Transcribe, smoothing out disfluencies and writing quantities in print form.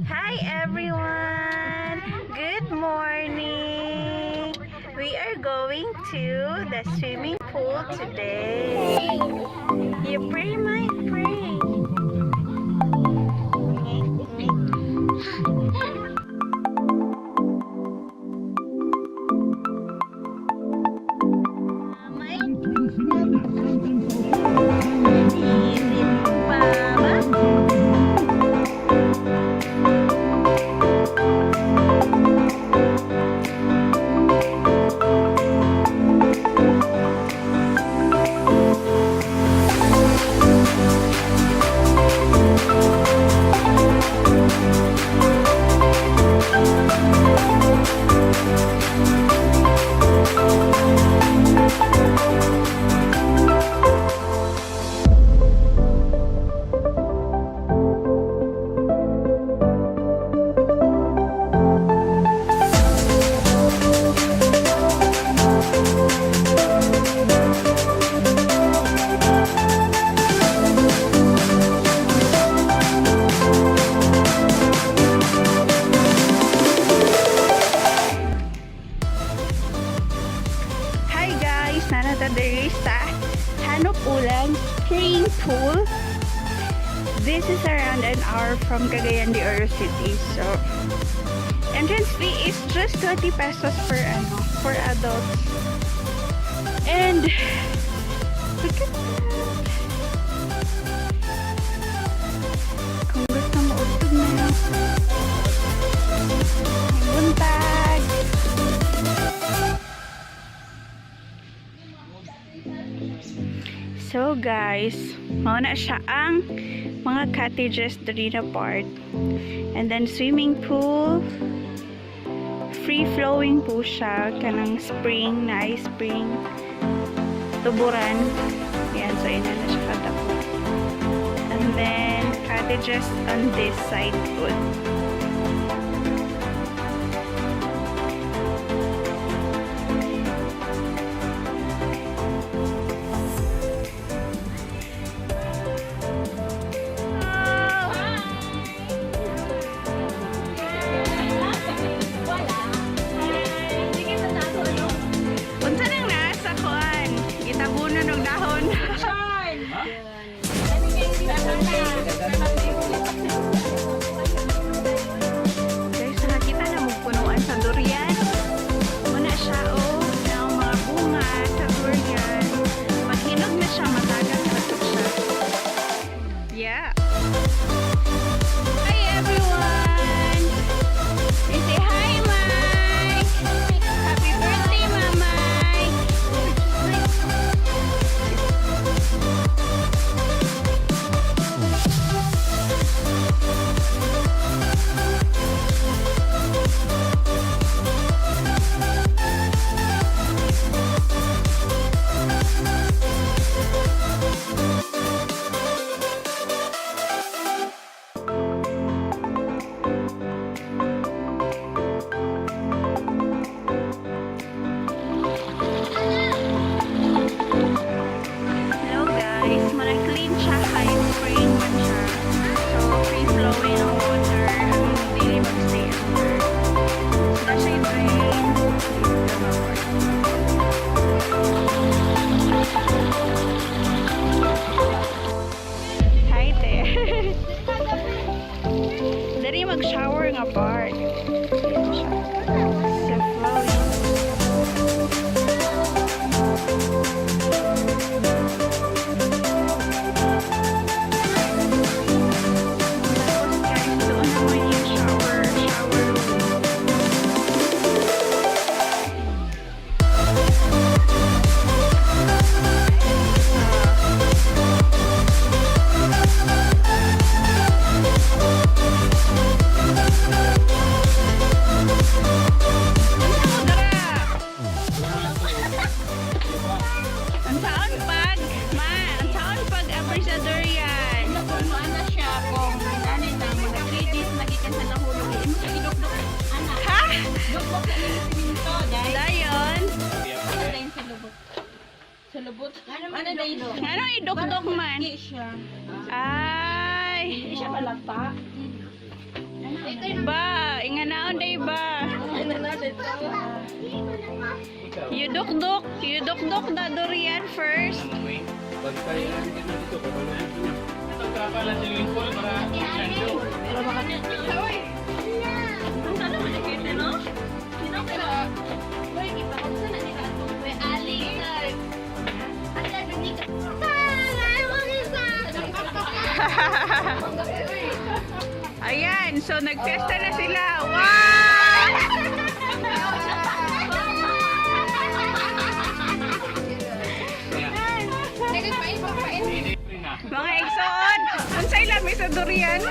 Hi everyone! Good morning! We are going to the swimming pool today. You pray, Mike, pray. Mike? Is it Mama? Hi guys! Naa na ta diri sa Hanop Ulan Spring Pool. This is around an hour from Cagayan de Oro City. So, entrance fee is just 20 pesos per ano, for adults. And look at that. Kung gusto mo utog na. Buntag. So guys, mao na siya ang mga cottages diri na part. And then swimming pool. Free flowing po siya kanang spring na ice spring. Tuburan. Yan, so ina na siya kadako. And then cottages on this side po. Unsa nang naa sa kuan? Gitabunan og dahon. Guys, nakakita na mo punuan sa durian. Muna siya oh, na mga bunga sa durian. Pag hinog na siya, matagas na to siya. Yeah. Hi everyone! You say hi, Mike! Happy birthday, Mama! Hello guys, mura clean siya, high spring man siya. So free flowing ang water, ang dili mag-stay under. So na siya drain. Hi there. Dali mag-shower nga part. Ayan siya. So flowing. Tapos guys, doon naman yung shower room. Unsa mo dara? Unsaon pag ma, unsaon pag appreciadorian? Kung ano siya, kung ano na, mga 3 days nagikan sa nahulog, eh, mo siya idukduk, ana, Ha? dukduk sa inyong siminto, dahil, Dayon? ano dahil sa lubot? Sa lubot? Ano dahil? Ngano idukdok man? Hindi siya. Ay. Hindi siya malata. Ba, inganaon day ba? You duk-duk, you duk-duk the durian first. Bantay lang din dito. Pagtrapa lang swimming pool para Sana mo nakita, no? Sino ka? Ayan, so nagfiesta na sila. Wow! Mga igsoon, unsay lami sa durian?